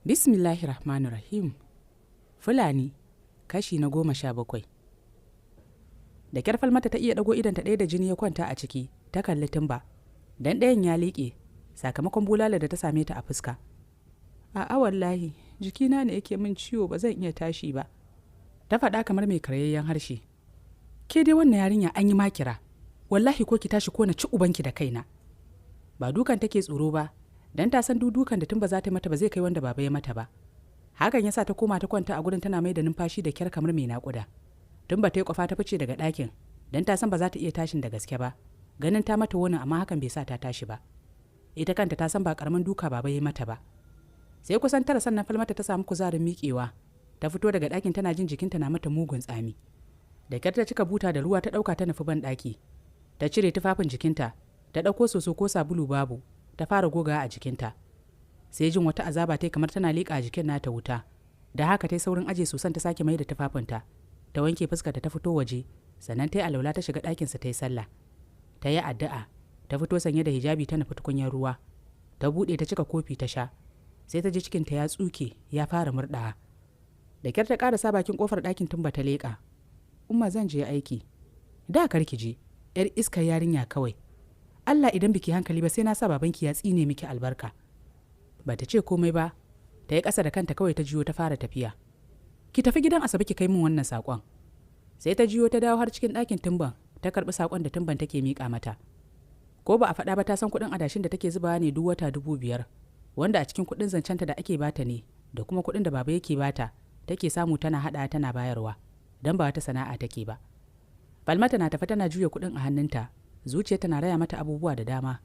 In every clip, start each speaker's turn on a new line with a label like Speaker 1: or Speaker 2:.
Speaker 1: Bismillahir Rahmanir Rahim. Fulani, kashi na 17. Da kyar Falmata ta iya ɗago idonta ɗaya da jini ya kwanta a ciki, ta kalli Tumba. Dan ɗayan ya liƙe, sakamakon bulala da ta same ta a fuska. A'a wallahi, jikina ne yake min ciwo, ba zan iya tashi ba. Ta faɗa kamar mai karyayyen harshe. Ke dai wannan yarinya an yi makira. Wallahi ko ki tashi ko na ci ubanki da kaina. Ba dukan take tsoro ba, dan ta san dukan da Tumba za ta mata ba zai kai wanda baba ya mata ba. Hakan yasa ta koma ta kwanta a gurin tana mai da numfashi da kyar kamar mai naƙuda. Tumba ta yi kwafa ta fice daga ɗakin, dan ta san ba za ta iya tashin da gaske ba. Ganin ta mata wani, amma hakan bai sa ta tashi ba. Ita kanta ta san ba karamin duka baba ya mata ba. Sai kusan 9 sannan Falmata ta samu kuzarin miƙewa. Ta fito daga ɗakin tana jin jikinta na mata mugun tsami. Da kyar ta cika buta da ruwa, ta ɗauka ta nufi ban ɗaki. Ta cire tufafin jikinta, ta ɗauko soso ko sabulu babu, ta fara gogawa a jikinta. Sai jin wata azaba ta kamar tana liƙa a jikin nata wuta. Da haka ta yi saurin aje soson, ta sake mai da tufafinta. Ta wanke fuskarta, ta fito waje, sannan ta yi alwala, ta shiga ɗakinsa, ta yi sallah. Ta yi addu'a, ta fito sanye da hijabi, ta nufi tukunyar ruwa. Ta buɗe, ta cika kofi, ta sha. Sai ta ji cikinta ya tsuke, ya fara murɗawa. Da kyar ta ƙarasa bakin ƙofar ɗakin Tumba ta leƙa. "Umma, zan je aiki." "Da kar ki je, yar iskar yarinya kawai. Allah idan biki hankali ba sai na sa babanki ya tsine miki albarka." Ba ta ce komai ba, ta yi ƙasa da kanta kawai, ta jiyo ta fara tafiya. "Ki tafi gidan Asabe ki kai min wannan saƙon." Sai ta jiyo ta dawo har cikin ɗakin Tumban, ta karɓi saƙon da Tumban take miƙa mata. Ko ba a faɗa ba ta san kuɗin adashin da take zubawa ne duk wata 5,000, wanda a cikin kuɗin zancenta da ake bata ne da kuma kuɗin da baba yake bata take samu tana haɗa tana bayarwa, don ba wata sana'a take ba. Falmata na tafi tana juya kuɗin a hannunta, zuciya tana raya mata abubuwa da dama.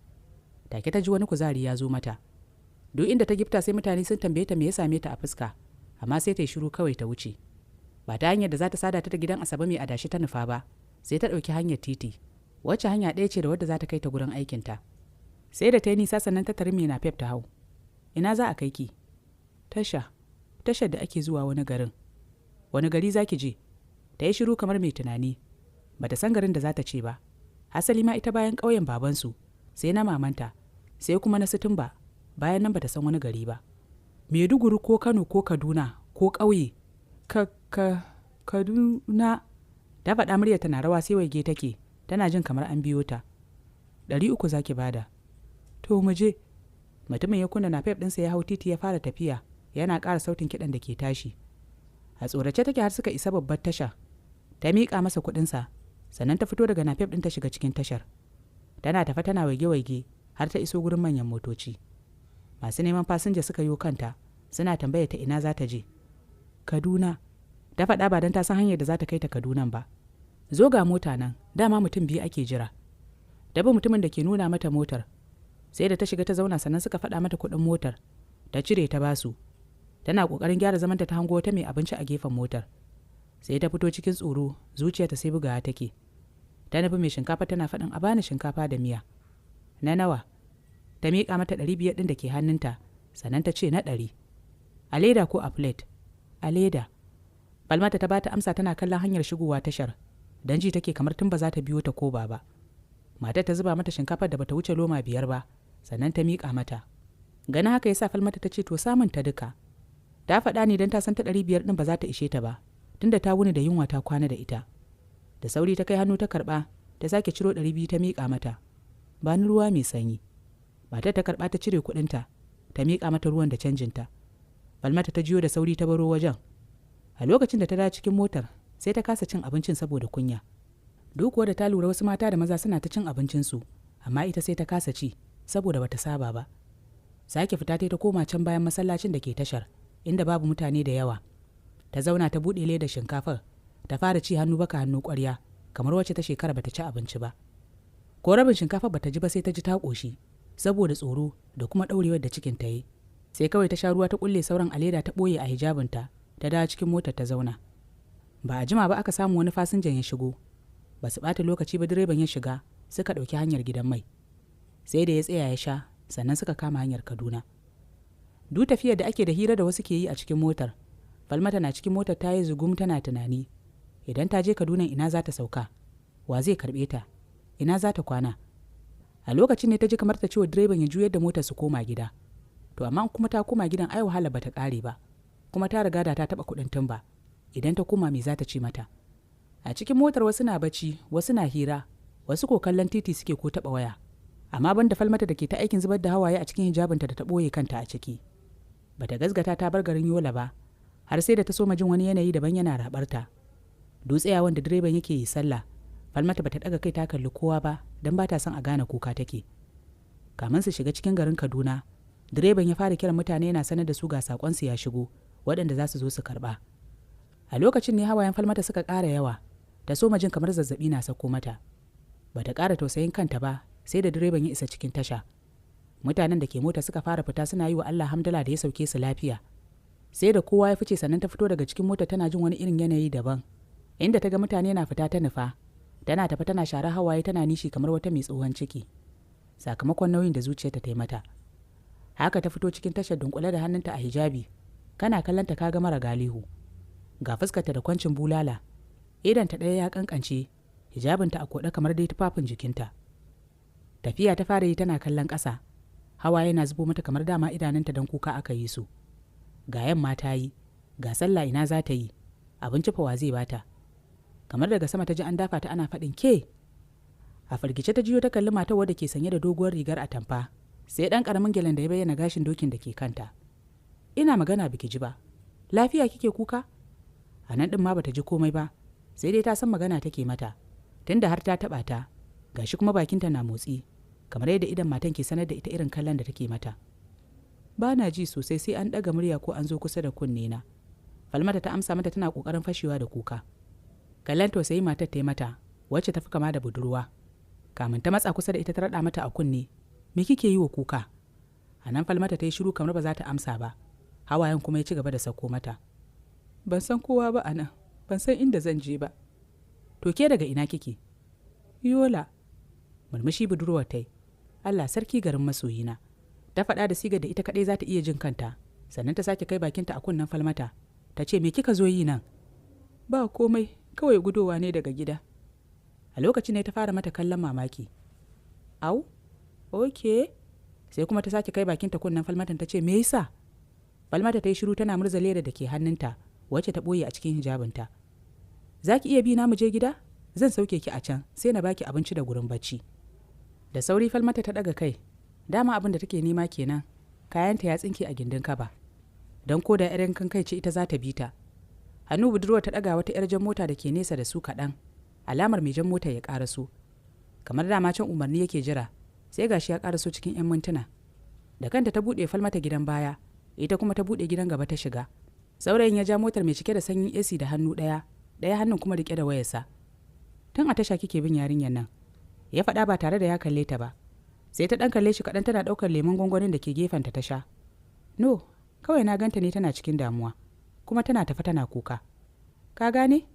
Speaker 1: Take ta ji wani kuzari ya zo mata. Duk inda ta gifta sai mutane sun tambaye ta me ya same ta a fuska, amma sai ta yi shiru kawai ta wuce. Ba ta hanyar da za ta sada ta da gidan Asabe mai adashi ta nufa ba, sai ta ɗauki hanyar titi, wacce hanya ɗaya ce da wadda za ta kai ta gurin aikinta. Sai da ta yi nisa sannan ta tari mai napep ta hau. "Ina za a kai ki?" "Tasha, tashar da ake zuwa wani garin." "Wani gari za ki je?" Ta yi shiru kamar mai tunani. Ba ta san garin da za ta ce ba. Hasali ma ita bayan ƙauyen babansu, sai na mamanta, sai kuma na Situmba, bayan nan ba ta san wani gari ba. Maiduguri ko Kano ko Kaduna ko ƙauye? Ka ka Kaduna," ta faɗa murya tana rawa, sai waige take, tana jin kamar an biyo ta. "300 za ki bada." "To, mu je." Mutumin ya kunna napep ɗinsa, ya hau titi, ya fara tafiya yana ƙara sautin kiɗan da ke tashi. A tsorace take har suka isa babbar tasha. Ta miƙa masa kuɗinsa, sannan ta fito daga napep ɗin ta shiga cikin tashar. Tana tafe tana waige-waige har ta iso gurin manyan motoci. Masu neman fasinja suka yo kanta suna tambaya ta ina za ta je. "Kaduna," ta faɗa, ba don ta san hanyar da za ta kai ta Kadunan ba. "Zo, ga mota nan, dama mutum biyu ake jira." Daba mutumin da ke nuna mata motar. Sai da ta shiga ta zauna sannan suka faɗa mata kuɗin motar. Ta cire ta basu. Tana ƙoƙarin gyara zamanta ta hango wata mai abinci a gefen motar. Sai ta fito cikin tsoro, zuciyarta sai bugawa take. Ta nufi mai shinkafa tana faɗin, "A bani shinkafa da miya." "Na nawa?" Ta miƙa mata 500 ɗin da ke hannunta, sannan ta ce, "Na 100." "A leda ko a plate?" "A leda." Falmata ta bata amsa tana kallon hanyar shigowa tashar, don ji take kamar tun ba za ta biyo ta ko ba ba. Matar ta zuba mata shinkafar da bata wuce loma biyar ba, sannan ta miƙa mata. Ganin haka ya sa Falmata ta ce, "To, samun ta duka." Ta faɗa ne don ta san ta 500 ɗin ba za ta ishe ta ba, tunda ta wuni da yunwa ta kwana da ita. Da sauri ta kai hannu ta karɓa, ta sake ciro 200 ta miƙa mata. "Ba ni ruwa mai sanyi." Matar ta karɓa, ta cire kuɗinta, ta miƙa mata ruwan da canjinta. Falmata ta jiyo da sauri ta baro wajen. A lokacin da ta dawo cikin motar, sai ta kasa cin abincin saboda kunya. Duk kuwa da ta lura wasu mata da maza suna ta cin abincinsu, amma ita sai ta kasa ci saboda bata saba ba. Sake fita ta koma can bayan masallacin da ke tashar, inda babu mutane da yawa. Ta zauna, ta buɗe ledar shinkafar, ta fara ci hannu baka hannu ƙwarya, kamar wacce ta shekara bata ci abinci ba. Ko rabin shinkafar bata ji ba sai ta ji ta ƙoshi, saboda tsoro da kuma ɗaurewar da cikin ta yi. Sai kawai ta sha ruwa, ta kulle sauran a leda, ta ɓoye a hijabinta, ta dawo cikin motar ta zauna. Ba a jima ba aka samu wani fasinjan ya shigo. Ba su ɓata lokaci ba direban ya shiga, suka ɗauki hanyar gidan mai. Sai da ya tsaya ya sha sannan suka kama hanyar Kaduna. Duk tafiyar da ake da hira da wasu ke yi a cikin motar, Falmata na cikin motar ta yi zugum tana tunani. Idan ta je Kaduna, ina za ta sauka? Wa zai karɓe ta? Ina za ta kwana? A lokacin ne ta ji kamar ta ce wa direban ya juyar da motar su koma gida. To amma kuma ta koma gidan, ai wahala bata ƙare ba, kuma ta riga da ta taɓa kuɗin Tumba. Idan ta koma, me za ta ce mata? A cikin motar wasu na bacci, wasu na hira, wasu ko kallon titi suke ko taɓa waya, amma ban da Falmata da ke ta aikin zubar da hawaye a cikin hijabinta da ta ɓoye kanta a ciki. Bata gazgata ta bar garin Yola ba har sai da ta soma jin wani yanayi daban yana rabarta. Dutseyawan da direban yake yi sallah, Falmata bata ɗaga kai ta kalli kowa ba don ba ta son a gane kuka take. Kamin su shiga cikin garin Kaduna, direban ya fara kiran mutane yana sanar da su ga sakonsu ya shigo, waɗanda za su zo su karɓa. A lokacin ne hawayen Falmata suka ƙara yawa, ta soma jin kamar zazzabi na sako mata. Bata ƙara tausayin kanta ba sai da direban ya isa cikin tasha. Mutanen da ke mota suka fara fita suna yi wa Allah hamdala da ya sauke su lafiya. Sai da kowa ya fice sannan ta fito daga cikin mota, tana jin wani irin yanayi daban. Inda ta ga mutane na fita ta nufa, tana tafi tana share hawaye, tana nishi kamar wata mai tsohon ciki, sakamakon nauyin da zuciyarta ta yi mata. Haka ta fito cikin tashar dunkule da hannunta a hijabi, kana kallonta ka ga mara galihu. Ga fuskarta da kwancin bulala, idanta ɗaya ya kankance, hijabinta a koɗe kamar dai tufafin jikinta. Tafiya ta fara yi tana kallon ƙasa, hawaye na zubo mata kamar dama idanunta don kuka aka yi su. Ga yamma ta yi, ga sallah, ina za ta yi? Abinci fa wa zai bata? Kamar daga sama ta ji an dafa ta ana faɗin, "Ke!" A firgice ta jiyo ta kalli matar wadda ke sanye da doguwar rigar atamfa, sai ɗan ƙaramin gyalen da ya bayyana gashin dokin da ke kanta. "Ina magana biki ji ba. Lafiya kike kuka?" A nan ɗin ma bata ji komai ba, sai dai ta san magana take mata, tunda har ta taɓa ta, gashi kuma bakinta na motsi kamar yadda idan matan ke sanar da ita irin kallon da take mata. "Ba na ji sosai sai an ɗaga murya ko an zo kusa da kunne na," Falmata ta amsa mata tana ƙoƙarin fashewa da kuka. Kallon tausayi matar ta yi mata, wacce ta fi kama da budurwa. Kamin ta matsa kusa da ita ta raɗa mata a kunne, "Me kike yi wa kuka?" A nan Falmata ta yi shiru kamar ba za ta amsa ba, hawayen kuma ya ci gaba da sauko mata. "Ban san kowa ba a nan, ban san inda zan je ba." "To ke daga ina kike?" "Yola." Murmushi budurwar ta yi. "Allah sarki, garin masoyina," ta faɗa da sigar da ita kaɗai za ta iya jin kanta. Sannan ta sake kai bakinta a kunnen Falmata ta ce, "Me kika zo yi nan?" "Ba komai, kawai gudowa ne daga gida." A lokacin ne ta fara mata kallon mamaki. "Au, ok." Sai kuma ta sake kai bakinta kunnen Falmatan ta ce, "Me yasa?" Falmata ta yi shiru tana murza leda da ke hannunta, wacce ta ɓoye a cikin hijabinta. "Za ki iya bi na mu je gida? Zan sauke ki a can, sai na baki abinci da gurin bacci." Da sauri Falmata ta ɗaga kai. Dama abin da take nema kenan. Kayanta ya tsinke a gindin kaba, don ko da 'yar kan kai ce ita za ta bi ta. Hannu budurwa ta ɗaga wata 'yar jan mota da ke nesa da su kaɗan, alamar mai jan mota ya ƙaraso. Kamar dama can umarni yake jira, sai gashi ya ƙaraso cikin 'yan mintuna. Da kanta ta buɗe Falmata gidan baya, ita kuma ta buɗe gidan gaba ta shiga. Saurayin ya ja motar mai cike da sanyin AC da hannu ɗaya, ɗaya hannun kuma riƙe da wayarsa. "Tun a tasha kike bin yarinyar nan," ya faɗa ba tare da ya kalle ta ba. Sai ta ɗan kalle shi kaɗan tana ɗaukar lemon gwangwanin da ke gefenta ta sha. "No, kawai na ganta ne tana cikin damuwa, kuma tana tafa tana kuka. Ka gane?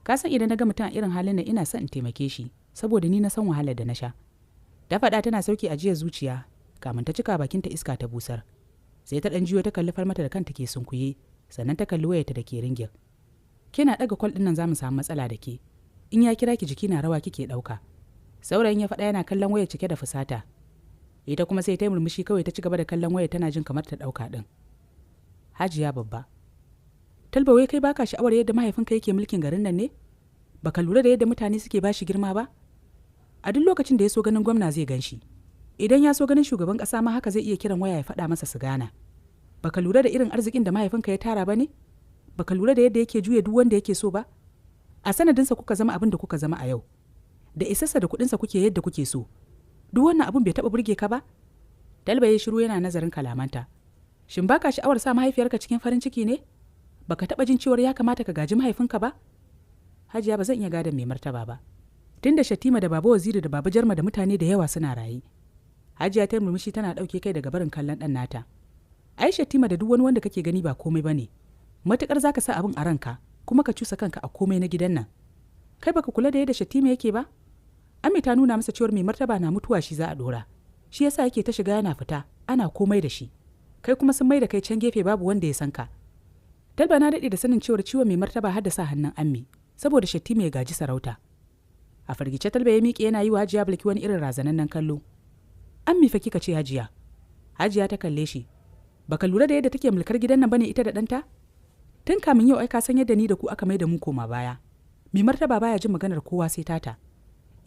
Speaker 1: Ka san idan na ga mutum a irin halin nan, ina son in taimake shi, saboda ni na san wahalar da na sha," ta faɗa tana sauki ajiyar zuciya kamin ta cika bakinta iska ta busar. Sai ta ɗan jiyo ta kalli Falmata da kanta ke sunkuye, sannan ta kalli wayarta da ke ringin. "Kina ɗaga call ɗin nan za mu samu matsala da ke. In ya kira ki jiki na rawa kike ɗauka," saurayin ya faɗa yana kallon wayar cike da fusata. Ita kuma sai ta yi murmushi kawai ta ci gaba da kallon wayar, tana jin kamar ta ɗauka ɗin. Hajiya Babba. "Talba, wai kai baka sha'awar yadda mahaifinka yake mulkin garin nan ne? Baka lura da yadda mutane suke bashi girma ba? A duk lokacin da ya so ganin gwamna zai gan shi. Idan ya so ganin shugaban ƙasa ma haka, zai iya kiran waya ya faɗa masa su gana. Baka lura da irin arzikin da mahaifinka ya tara ba ne? Baka lura da yadda yake juya duk wanda yake so ba? A sanadinsa kuka zama abin da kuka zama a yau. Da isassa da kuɗinsa kuke yadda kuke so. Duk wannan abin bai taɓa burge ka ba?" Talba ya shiru yana nazarin kalamanta. "Shin baka sha'awar sa mahaifiyarka cikin farin ciki ne? Baka taɓa jin cewar ya kamata ka gaji mahaifinka ba?" "Hajiya, ba zan iya gadon mai martaba ba, tunda Shatima da Baba Waziri da Baba Jarma da mutane da yawa suna raye." Hajiya ta murmushi tana ɗauke kai daga barin kallon ɗan nata. "Ai Shatima da duk wani wanda kake gani ba komai bane, matukar zaka sa abin a ranka kuma ka cusa kanka a komai na gidan nan. Kai baka kula da yadda Shatima yake ba? Ami ta nuna masa cewar mai martaba na mutuwa shi za a dora, shi yasa yake ta shiga yana fita ana komai da shi. Kai kuma sun mai da kai can gefe, babu wanda ya san ka. Talba, na daɗe da sanin cewar ciwon mai martaba haddasa hannun Ammi, saboda Shatima ya gaji sarauta." A firgice Talba ya miƙe yana yi wa Hajiya Bilki wani irin razanannen kallo. "Ammi fa kika ce, Hajiya?" Hajiya ta kalle shi. Baka lura da yadda take mulkar gidan nan bane ita da ɗanta? Tun kamin yau ai ka san yadda ni da ku aka mai da mu koma baya. Mai martaba baya jin maganar kowa sai tata.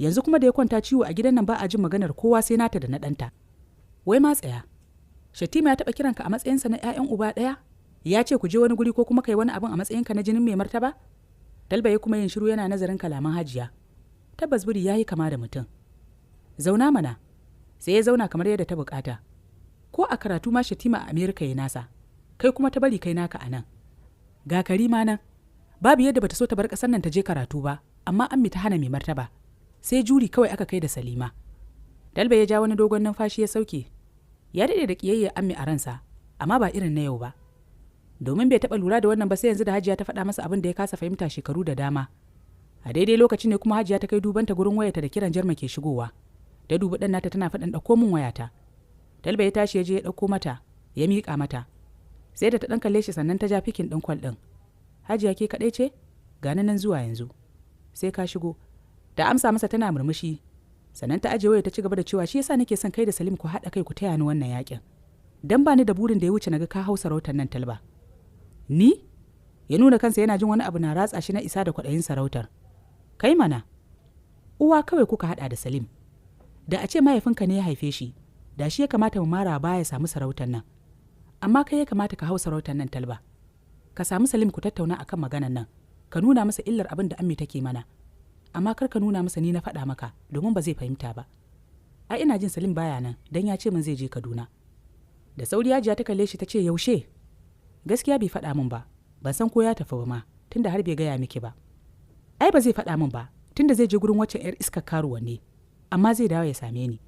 Speaker 1: Yanzu kuma da ya kwanta ciwo a gidan nan, ba a jin maganar kowa sai nata da na ɗanta. Wai ma tsaya. Shatima ya taɓa kiranka a matsayinsa na 'ya'yan uba ɗaya? Ya ce ku je wani guri ko kuma kai wani abin a matsayinka na jinin mai martaba? Talba ya kuma yin shiru yana nazarin kalaman Hajiya. Tabbas biri ya yi kama da mutum. Zauna mana. Sai ya zauna kamar yadda ta bukata. Ko a karatu ma Shatima a Amerika ya nasa, kai kuma ta bari kai naka a nan. Ga Karima nan, babu yadda bata so ta bar ƙasar nan ta je karatu ba, amma Ammi ta hana mai martaba. Sai juri kawai aka kai da Salima. Talba ya ja wani dogon numfashi ya sauke. Ya daɗe da ƙiyayyar Ammi a ransa, amma ba irin na yau ba. Domin bai taɓa lura da wannan ba sai yanzu da Hajiya ta faɗa masa abin da ya kasa fahimta shekaru da dama. A daidai lokacin ne kuma Hajiya ta kai dubanta gurin wayarta da kiran Jarma ke shigowa. Ta dubi ɗan nata tana faɗin, "Ɗauko min wayata." Talba ya tashi ya je ya ɗauko mata, ya miƙa mata. Sai da ta ɗan kalle shi sannan ta ja picking ɗin call ɗin. "Hajiya, ke kaɗai ce? Gani nan zuwa yanzu." "Sai ka shigo," ta amsa masa tana murmushi. Sannan ta ajiye waya ta ci gaba da cewa, "Shi yasa nake son kai da Salim ku haɗa kai ku taya ni wannan yakin. Dan ba ni da burin da ya wuce naga ka hau sarautar nan, Talba." "Ni?" Ya nuna kansa yana jin wani abu na ratsa shi na isa da kwaɗayin sarautar. "Kai mana. Uwa kawai kuka haɗa da Salim. Da a ce mahaifinka ne ya haife shi, da shi ya kamata mu mara baya ya samu sarautar nan. Amma kai ya kamata ka hau sarautar nan, Talba. Ka samu Salim ku tattauna akan maganan nan, ka nuna masa illar abin da Ammi take mana. Amma kar ka nuna masa ni na faɗa maka, domin ba zai fahimta ba. Ai ina jin Salim baya nan, dan ya ce min zai je Kaduna." Da sauri Hajiya ta kalle shi ta ce, "Yaushe?" "Gaskiya bai faɗa min ba, ban san ko ya tafi ba ma, tunda har bai gaya miki ba." "Ai ba zai faɗa min ba, tunda zai je gurin waccan 'yar iskar karuwa ne, amma zai dawo ya same ni."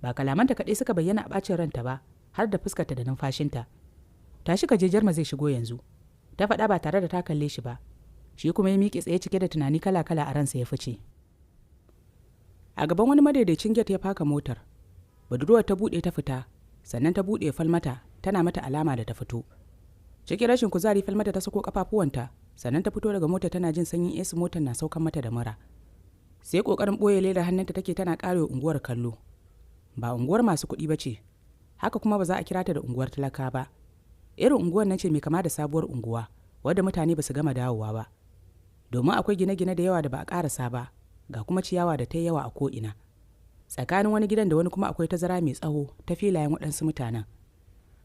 Speaker 1: Ba kalamanta kaɗai suka bayyana a ɓacin ranta ba, har da fuskarta da numfashinta. "Tashi ka je, Jarma zai shigo yanzu," ta faɗa ba tare da ta kalle shi ba. Shi kuma ya miƙe tsaye cike da tunani kala-kala a ransa ya fice. A gaban wani madaidaicin gate ya faka motar. Budurwar ta buɗe ta fita, sannan ta buɗe Falmata tana mata alama da ta fito. Cikin rashin kuzari Falmata ta sako kafafuwanta, sannan ta fito daga mota tana jin sanyin AC motar na saukan mata da mura. Sai kokarin ɓoye leda hannunta take tana ƙarewa unguwar kallo. Ba unguwar masu kuɗi ba ce, haka kuma ba za a kira ta da unguwar talaka ba. Irin unguwar nan ce mai kama da sabuwar unguwa, wadda mutane ba su gama dawowa ba. Domin akwai gine-gine da yawa da ba a ƙarasa ba, ga kuma ciyawa da ta yi yawa a ko'ina. Tsakanin wani gidan da wani kuma akwai tazara mai tsawo ta filayen waɗansu mutanen.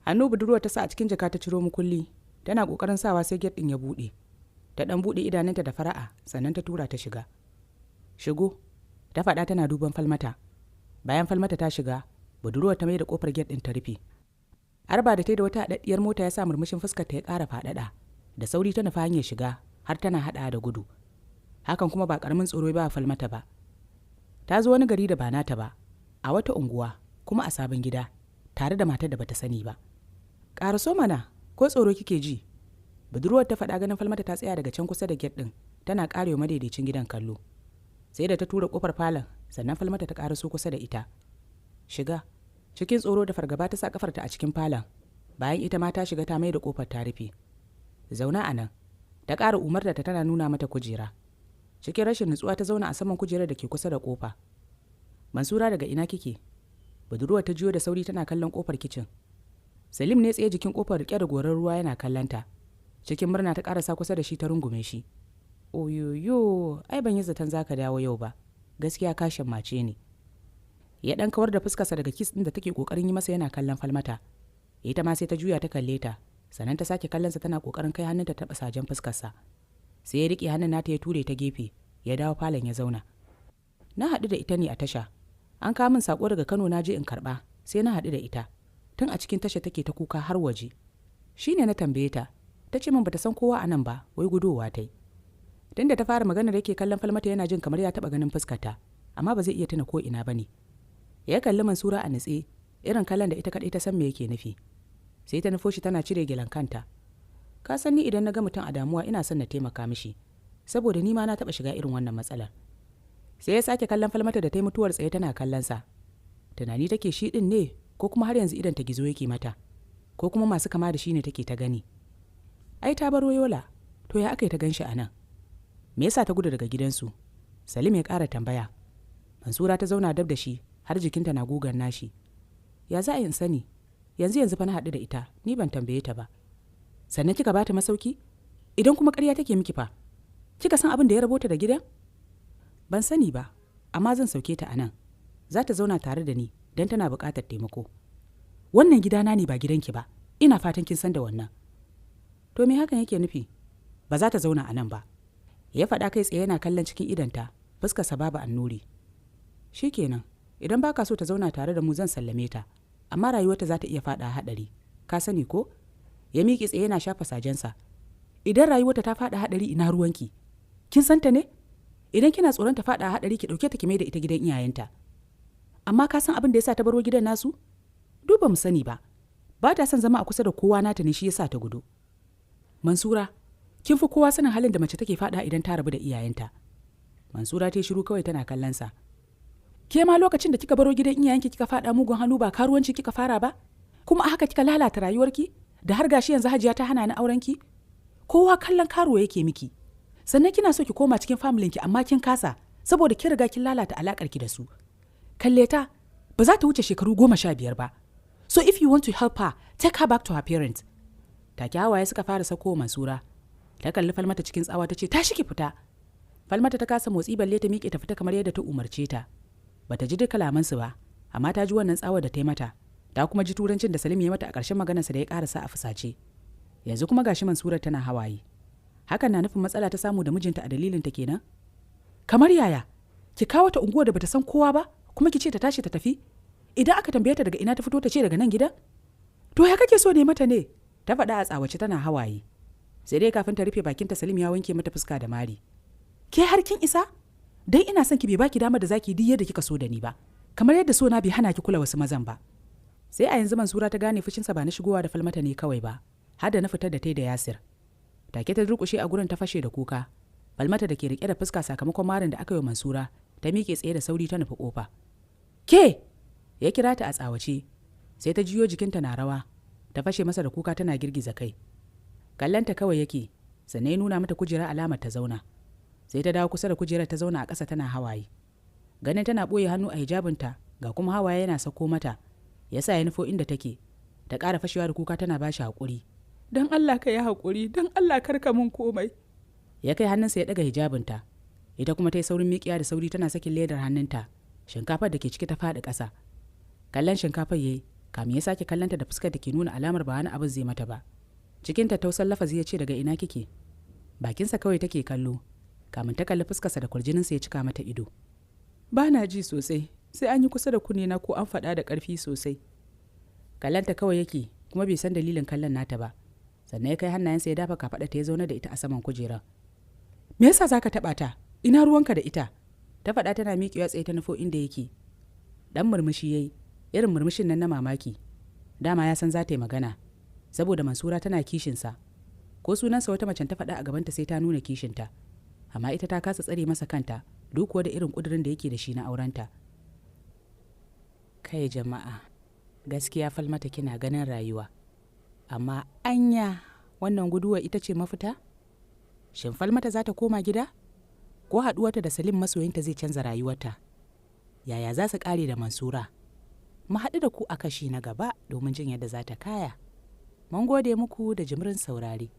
Speaker 1: Hannu budurwar ta sa a cikin jaka ta ciro mukulli, tana ƙoƙarin sawa sai gate ɗin ya buɗe. Ta ɗan buɗe idanunta da fara'a, sannan ta tura ta shiga. "Shigo," ta faɗa tana duban Falmata. Bayan Falmata ta shiga, budurwar ta mai da ƙofar gate ɗin ta rufe. Arba da ta da wata haɗaɗɗiyar mota ya sa murmushin fuskar ta ya ƙara faɗaɗa. Da sauri ta nufa hanyar shiga, har tana haɗa da gudu. Hakan kuma ba ƙaramin tsoro ba Falmata ba. Ta zo wani gari da ba nata ba, a wata unguwa, kuma a sabon gida, tare da matar da bata sani ba. "Ƙaraso mana, ko tsoro kike ji?" budurwar ta faɗa ganin Falmata ta tsaya daga can kusa da gate ɗin, tana ƙarewa madaidaicin gidan kallo. Sai da ta tura ƙofar falon, sannan Falmata ta ƙaraso kusa da ita. "Shiga." Cikin tsoro da fargaba ta sa kafarta a cikin falon. Bayan ita ma ta shiga, ta mai da ƙofar ta rufe. "Zauna a nan," ta ƙara umarta ta tana nuna mata kujera. Cikin rashin nutsuwa ta zauna a saman kujerar da ke kusa da ƙofa. "Mansura, daga ina kike?" Budurwar ta jiyo da sauri tana kallon ƙofar kicin. Salim ne tsaye jikin ƙofar rike da gorar ruwa yana kallonta. Cikin murna ta ƙarasa kusa da shi ta rungume shi. "Oyoyo, ai ban yi zaton zaka dawo yau ba. Gaskiya ka shammace ni." Ya ɗan kawar da fuskarsa daga kiss ɗin da take ƙoƙarin yi masa yana kallon Falmata. Ita ma sai ta juya ta kalle ta, sannan ta sake kallonsa tana ƙoƙarin kai hannunta taɓa sajen fuskarsa. Sai ya riƙe hannun nata ya ture ta gefe, ya dawo falon ya zauna. "Na haɗu da ita ne a tasha. An kawo min saƙo daga Kano, na je in karɓa, sai na haɗu da ita. Tun a cikin tasha take ta kuka har waje. Shi ne na tambaye ta, ta ce min bata san kowa a nan ba, wai gudowa ta yi." Tunda ta fara maganar yake kallon Falmata yana jin kamar ya taɓa ganin fuskarta, amma ba zai iya tuna ko ina ba ne. Ya kalli Mansura a nutse, irin kallon da ita kaɗai ta san me yake nufi. Sai ta nufo shi tana cire gilan kanta. "Ka san ni idan na ga mutum a damuwa ina son na taimaka mishi, saboda ni ma na taɓa shiga irin wannan matsalar." Sai ya sake kallon Falmata da ta yi mutuwar tsaye tana kallon sa. Tunani take shi ɗin ne, ko kuma har yanzu idan ta gizo yake mata, ko kuma masu kama da shi ne take ta gani. Ai ta baro Yola, to ya aka yi ta gan shi a nan? "Me yasa ta gudu daga gidansu?" Salim ya ƙara tambaya. Mansura ta zauna dab da shi har jikinta na gugan nashi. "Ya za a in sani? Yanzu yanzu fa na haɗu da ita, ni ban tambaye ta ba. Sannan kika bata masauki? Idan kuma ƙarya take miki fa? Kika san abin da ya rabota da gidan? Ban sani ba, amma zan sauke ta a nan. Za ta zauna tare da ni don tana buƙatar taimako. Wannan gidana ne ba gidanki ba, ina fatan kin san da wannan. To me hakan yake nufi? Ba za ta zauna a nan ba. Ya faɗa kai tsaye yana kallon cikin idanta, fuskarsa babu annuri. Shikenan, idan baka so ta zauna tare da mu, zan sallame ta, amma rayuwarta za ta iya faɗa haɗari. Ka sani ko? Ya miƙe tsaye yana shafa sajensa. Idan rayuwarta ta faɗa haɗari, ina ruwanki? Kin san ta ne? Idan kina tsoron ta faɗa haɗari, ki ɗauke ta ki mai da ita gidan iyayenta. Amma ka san abin da yasa ta baro gidan nasu? Duk ba mu sani ba. Ba ta son zama a kusa da kowa nata ne, shi yasa ta gudu. Mansura, kin fi kowa sanin halin da mace take faɗa idan ta rabu da iyayenta. Mansura ta yi shiru kawai tana kallon sa. Ke ma lokacin da kika baro gidan iyayenki kika faɗa mugun hannu, ba karuwanci kika fara ba? Kuma a haka kika lalata rayuwarki da har gashi yanzu Hajiya ta hana ni aurenki? Kowa kallon karuwa yake miki. Sannan kina so ki koma cikin familinki, amma kin kasa saboda kin riga kin lalata alakar ki da su. Kalle ta, ba za ta wuce shekaru 15 ba. So if you want to help her, take her back to her parents. Take hawaye suka fara sako Mansura. Ta kalli Falmata cikin tsawa ta ce, "Tashi ki fita." Falmata ta kasa motsi balle ta miƙe ta fita kamar yadda ta umarce ta. Bata ji duk kalamansu ba, amma ta ji wannan tsawar da ta yi mata. Ta kuma ji turancin da Salim ya mata a ƙarshen maganarsa da ya ƙarasa a fusace. Yanzu kuma gashi Mansura tana hawaye. Hakan na nufin matsala ta samu da mijinta a dalilin ta kenan. Kamar yaya? Ki kawo ta unguwar da bata san kowa ba, kuma ki ce ta tashi ta tafi? Idan aka tambaye ta daga ina ta fito, ta ce daga nan gidan? To ya kake so ne mata ne? Ta faɗa a tsawace tana hawaye. Sai dai kafin ta rufe bakinta, Salim ya wanke mata fuska da mari. Ke har kin isa? Dan ina son ki bai baki dama da zaki duk yadda kika so da ni ba, kamar yadda so na bai hana ki kula wasu mazan ba. Sai a yanzu Mansura ta gane fushinsa ba na shigowa da Falmata ne kawai ba, har da na fitar da ta da Yasir. Take ta durƙushe a gurin ta fashe da kuka. Falmata da ke rike da fuska sakamakon marin da aka yi wa Mansura, ta miƙe tsaye da sauri ta nufi kofa. "Ke!" ya kira ta a tsawace. Sai ta jiyo jikinta na rawa, ta fashe masa da kuka tana girgiza kai. Kallanta kawai yake, sannan ya nuna mata kujera alamar ta zauna. Sai ta dawo kusa da kujerar ta zauna a ƙasa tana hawaye. Ganin tana ɓoye hannu a hijabinta, ga kuma hawaye yana sako mata, ya sa ya nufo inda take. Ta ƙara fashewa da kuka tana bashi haƙuri. "Don Allah ka yi haƙuri, don Allah kar ka mun komai." Ya kai hannunsa ya ɗaga hijabinta. Ita kuma ta yi saurin miƙiya da sauri tana sakin ledar hannunta. Shinkafar da ke ciki ta faɗi ƙasa. Kallon shinkafar yayi kamin ya sake kallonta da fuskar da ke nuna alamar ba wani abin zai mata ba. Cikin tattausan lafazi ya ce, "Daga ina kike?" Bakinsa kawai take kallo kamin ta kalli fuskarsa da kwarjininsa ya cika mata ido. "Ba na ji sosai, sai an yi kusa da kunnena ko an faɗa da ƙarfi sosai." Kallonta kawai yake, kuma bai san dalilin kallon nata ba. Sannan ya kai hannayensa ya dafa kafaɗa ta, ya zaune da ita a saman kujera. "Me yasa zaka taɓa ta? Ina ruwanka da ita?" ta faɗa tana miƙewa tsaye ta nufo inda yake. Dan murmushi yayi, irin murmushin nan na mamaki. Dama ya san za ta yi magana, saboda Mansura tana kishinsa. Ko sunansa wata macen ta faɗa a gabanta, sai ta nuna kishinta. Amma ita ta kasa tsare masa kanta, duk kuwa da irin ƙudurin da yake da shi na aurenta. Kai jama'a, gaskiya Falmata kina ganin rayuwa, amma anya wannan guduwa ita ce mafita? Shin Falmata za ta koma gida, ko haɗuwarta da Salim masoyinta zai canza rayuwarta? Yaya za su ƙare da Mansura? Mu haɗu da ku a kashi na gaba domin jin yadda za ta kaya. Mun gode muku da jimirin saurare.